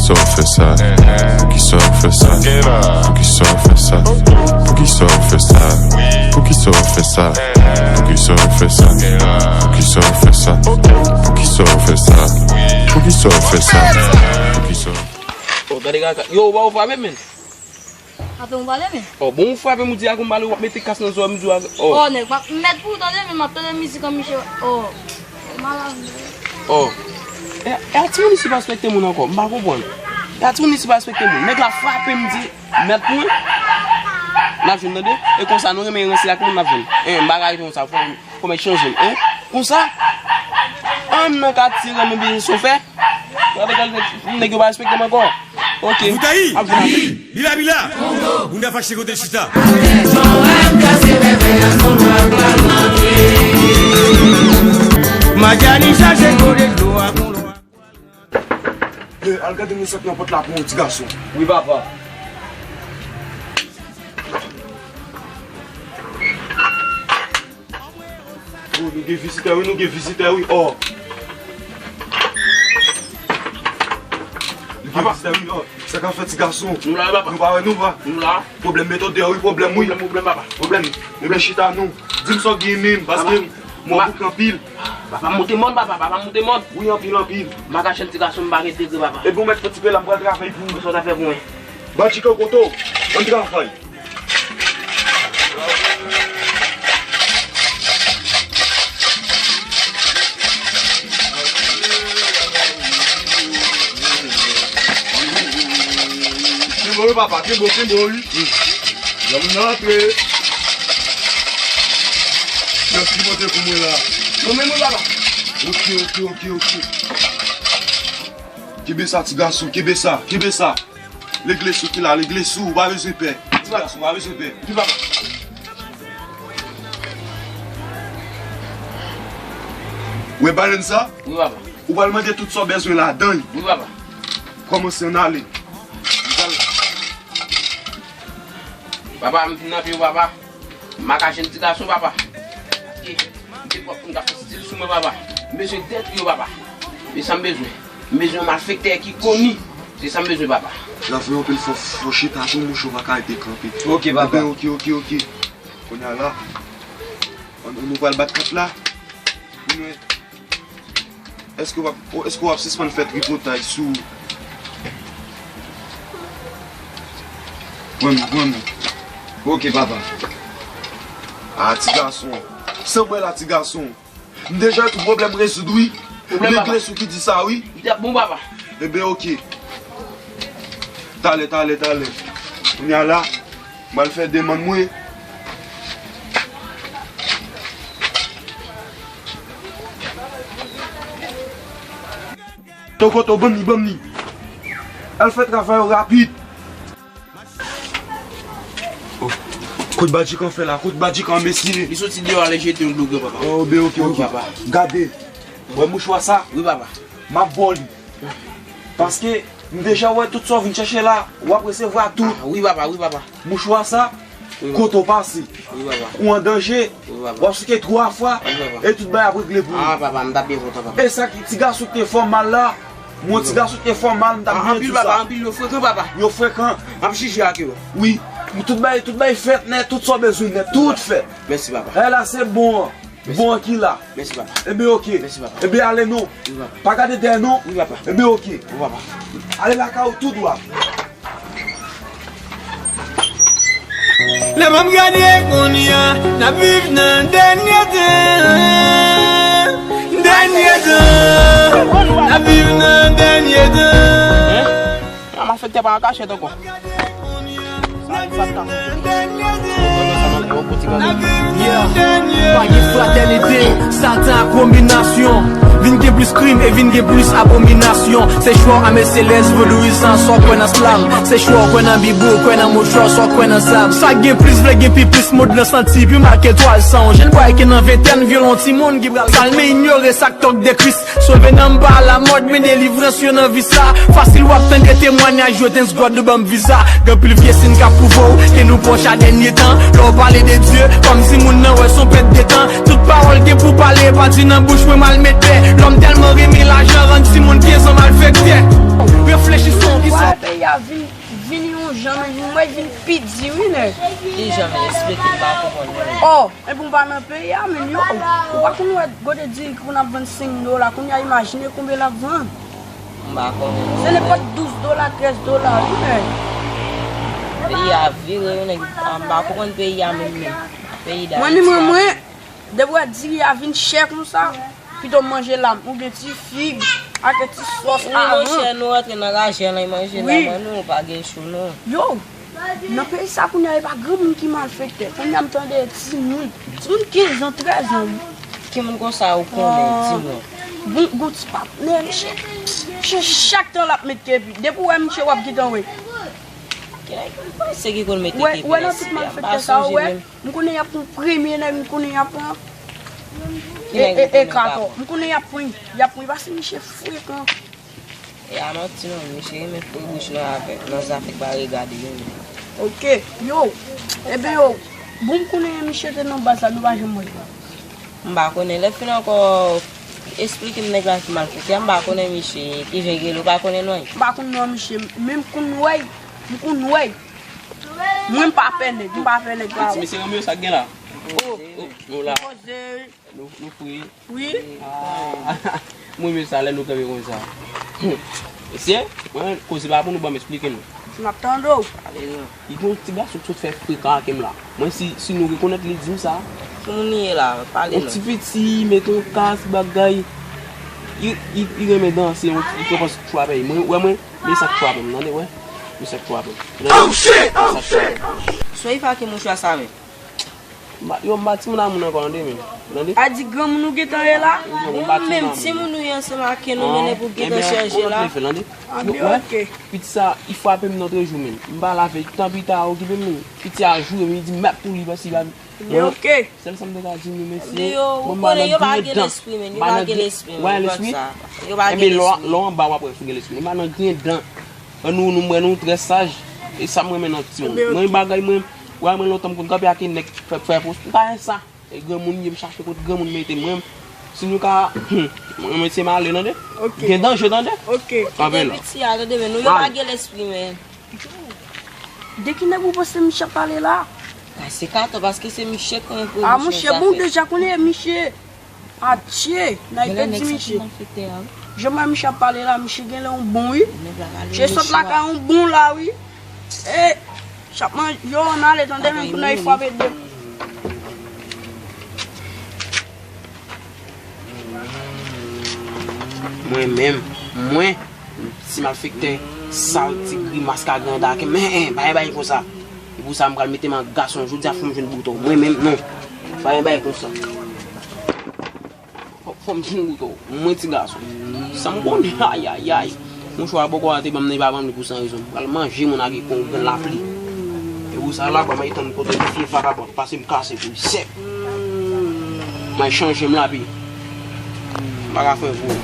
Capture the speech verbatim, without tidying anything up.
Poukisa w fè sa? Poukisa w fè sa? Poukisa w fè sa? Poukisa w fè sa? Poukisa w fè sa? Poukisa w fè sa? Poukisa w fè sa? Poukisa w fè sa? Poukisa w fè sa? Poukisa w fè sa? Oh, tande kaka. Yo, ou pa ou frape, men. Frape m pale, men. Oh, bon, ou frape m, ou di a gon pale, w ap mete kas nan zò m, di a. Oh. Oh, nèg, m ap mèt pou ou tande, men m ap tande mizik an miche. Oh. Malad. Oh. E, e a timoun isi pa respekte moun ankò, m pa konprann. E a timoun isi pa respekte moun. Nèg la frape m, di, mèt pou mwen. N ap jwenn, tande. E konsa, nou renmen ranse ak moun, n ap jwenn. En, m pa ka rete konsa, fò, fò mèt chanje m, en. Konsa, an nan katye renmen bezwen chofè. Nèg yo pa respekte m ankò. Ok. Voutayi! Ap vin avè. Bila, bila! Bounda fache kote l chita. Madjani chache kole dlo a kon lwa. Hey, al gade moun sot nan pòt la pou yon ti gason. Wi, papa. Oh, nou gen vizitè, wi, nou gen vizitè, wi, oh. Nou gen vizitè, wi, oh. Sa k ap fèt, ti gason? Nou la, papa. Nou pa wè, nou pa. Nou la. Pwoblèm, mete w deyò, wi, pwoblèm, wi. Pwoblèm, pwoblèm, papa. Pwoblèm. Epi chita nou. Di m sa w gen menm, paske m wè w bouke anpil. Papa, m monte mòn, papa, papa, m monte mòn. Wi, anpil, anpil. M pa ka jwenn ti gason, m pa gen degre, papa. Epi w mèt fè ti pe la, m pral travay pou ou. Sa w ta fè pou mwen? Badjikan kote w? Ann travay. Kenbe w wi papa, kenbe w, kenbe w wi. Lòm nan antre. Kiyès ki monte pou mwen la? Mwen menm wi papa. Ok, ok, ok, ok. Kenbe sa ti gason, kenbe sa, kenbe sa. Legle sou ki la, legle sou, ou pa bezwen pè. Ti gason, ou pa bezwen pè. Wi papa. Ou wè balèn sa? Wi papa. Ou pral mande tout sa w bezwen ladan l. Wi papa. Kòmanse ann ale. Papa, m vin nan pye w, papa. M pa ka jwenn ti gason, papa. Paske m te pwòp pou m ka fè stil sou mwen, papa. M bezwen detwi yo, papa. Men sa m bezwen. M bezwen yon malfektè ki koni. Se sa m bezwen, papa. L ap voye anpil fò, fò chita tou, mouche w pa ka rete kanpe. Ok, papa. Enben, ok, ok, ok. Kounye a la, nou pral bat kat la. Pou nou wè. Èske w ap, o, èske w ap sispann fè tripotay sou mwen menm, mwen menm? Ok, papa. A, ti gason. San bwè la, ti gason. M deja tout pwoblèm rezoud, wi. Pwoblèm, papa. Legle sou ki di sa, wi. Li t ap bon, papa. Enben, ok. Talè, talè, talè. Kounye a la, m al fè demann mwen. Tokoto, ban m li, ban m li. Al fè travay ou rapid. Oh. Kot Badjikan fè la? Kot Badjikan, mesye? Li soti deyò, ale jete yon dlo, papa. Oh, ben, ok, ok. Wi, papa. Gade. Wè mouchwa sa? Wi, papa. M ap ba w li. Paske m deja wè tout sa w vin chèche la, w ap resevwa tout. Ah, wi, papa, wi, papa. Mouchwa sa, wi, papa. Kote w pase, wi, papa. Ou an danje, wi, papa. W ap souke twa fwa, wi, papa. E tout bagay ap regle pou ou. Ah, papa, m t ap byen kontan, papa. E sa ki ti gason ki te fè w mal la, mwen ti gason ki te fè w mal, m t ap byen di w sa. Anpil, papa, anpil, yo frekan, papa. Yo frekan. M ap jije ak yo. Wi, tout bagay, tout bagay fèt nèt, tout sa w bezwen nèt, tout fèt. Mèsi, papa. E la se bon an. Bon an ki la. Mèsi, papa. Enben, ok. Mèsi, papa. Enben, ale non. Wi, papa. Pa gade dèyè non. Wi, papa. Enben, ok. Wi, papa. Ale lakay ou tou dwat. Lè m ap gade kounye a, n ap viv nan dènye tan. Dènye tan. N ap viv nan dènye tan. An malfektè pa an kachèt ankò. Yeah. Pa gen fratènite, Satan ak konbinasyon. Vin gen plis krim e vin gen plis abominasyon. Se chwa ame selès, vodouyizan, sa w kwè nan slam. Se chwa w kwè nan Bib ou kwè nan mouchwa, sa w kwè nan sab. Sa gen plis vle gen pi plis, mond lan santi pi mal ke twal san. Yon jèn bway ki nan ventèn, vyolon timoun ki pral kalme, inyore sa k tòk de Kris. Sove nanm pa lamòd, men delivrans yo nan vi sa. Fasil w ap tann de temwanyaj yo, thanks God nou ban m viza. Gen anpil vye siy k ap pwouve w ke nou pwòch a dènye tan. Lè w pale de Dye, kòmsi moun nan wè s on pèt de tan. Tout pawòl gen pou pale, pati nan bouch mwen m al met pè. Lòm tèlman renmen lajan, rann timoun pyezan malfektè. Ref Reflechi sou yon ki sòt. Wè, peyi a vin, vin yon jan, men mwen vin pi di, wi, nèg. Ki jan, men? Esplike m, m pa konprann, non. Oh, epi m pa nan peyi a, men yo. Ou pa konn wè, gade diri ki konn ap vann senk dola, kounye a imajine konbyen l ap vann. M pa konnen, non. Se nenpòt douz dola, trèz dola, wi, nèg. Peyi a vire, wi, nèg. M pa konprann peyi a menm, menm. Peyi Dayiti a vire. Mwen, ni mwen, mwen, depi w wè diri a vin chè konsa, pito m manje lam, oubyen ti fig, ak ti sòs aran. Wi, monchè, nou rantre nan raje an, manje lam an, nou pa gen cho, non. Yo, nan peyi sa kounye a, e pa granmoun ki malfektè. Kounye a, m tande timoun, timoun kenz an, trèz an, wi. Ki moun konsa ou konnen, timoun? Bon, gon ti patnè, misye, misye chak tan l ap met kepi. Depi w wè misye, w ap gentan wè. Ki nèg, se ki konn mete kepi nan site a, m pa sonje menm. M konnen y ap pran premye nèg, m konnen y ap pran. E, e, e katon. M konnen y ap pran, y ap pran, paske misye frekan. E a manti non, misye renmen foure bouch nan afè, nan zafè k pa regade li menm. Ok, yo. Ebyen yo, bon, m konnen misye te nan baz la, nou pa janm wè l. M pa konnen, lè fin ankò, esplike m nèg la ki malfektè a, m pa konnen misye, ki jan l rele, ou pa konnen non. M pa konn non misye, men m konn wè, m konn wè. Mwen m pa pè nèg, m pa pè nèg pa. Ti mesye Romeo, sa k gen la? Oh. Oh, nou la. Poze. Nou, nou fri. Wi. Ah. Mwen renmen sa lè nou kanpe konsa. Mesye, mwen koze pa pou nou, ban m esplike nou. M ap tande w. Pale non. Li gen yon ti gason ki sot fè frekan ak m la. Mwen si, si nou rekonèt li, di m sa. Ki moun li ye la? Pale non. Yon ti piti, mete yon kas, bagay. Li, li, li renmen danse, yon ti, li pran chwa pèy. Mwen, wè mwen, men sa k chwa pèy, tande, wè. Men sa k chwa pèy. Oh shit! Oh shit! Soyif ak mouchwa sa men. M pa, yo, m pa timoun a moun ankò, tande, men. Tande? A di granmoun ou gentan ye la? Ou menm timoun ou ye ansanm ak nou mennen pou gentan chanje la. Anben, ok. Piti sa, li frape m nan trè jou, men. M pa lave, tanpri ta okipe m, men. Piti a joure m, li di m mèt pou li, paske li pa. Ebyen, ok. Sèl sa m te ka di nou, mesye. Li yo, ou konnen yo pa gen lespri, men. Yo pa gen lespri, men. Yo pa gen lespri. Lè w anba, w ap wè si w gen lespri. Li pa nan griyen dan. An nou, nou, mwen, nou trè saj. E sa m renmen nan timoun. Mwen, bagay, mwen, wè, mwen, lontan m konn kanpe ak nèg fè, fè pos. M pa fè sa. E granmoun, m chache kot granmoun mete mwen. Si nou ka, mwen, mwen, se male, tande? Ok. Gen danje, tande? Ok. Kanpe la. Piti a, tande, men nou, yo pa gen lespri, men. De ki nèg ou panse misye ap pale la? Kase katon, paske se misye k konn pran. Ah, monchè, bon, deja konnen misye. Atye, n a pèdi misye. Jan mwen misye ap pale la, misye genlè yon bon, wi. Misye sot lakay yon bon la, wi. E, chapman, yo, ann ale, tande, men pou n al frape de. Mwen menm, mwen, ti malfektè, sal ti grimas ka gen andan ak men, pa gen bagay konsa. E pou sa, m pral mete m an gason, jodi a fò m jwenn bouton. Mwen menm, non. Pa gen bagay konsa. Fò, fò m jwenn bouton. Mwen ti gason. Sa m konnen, ayayay. Mouchwa bòkò a te ban m nan, li pa ban m li pou san rezon. M pral manje moun ak yon grenn lapli. E pou sa la, ban m al tann kote m fye vakabon. Pase m kase pou li sèk. Mwen chanje m lapi. M pa ka fè vou.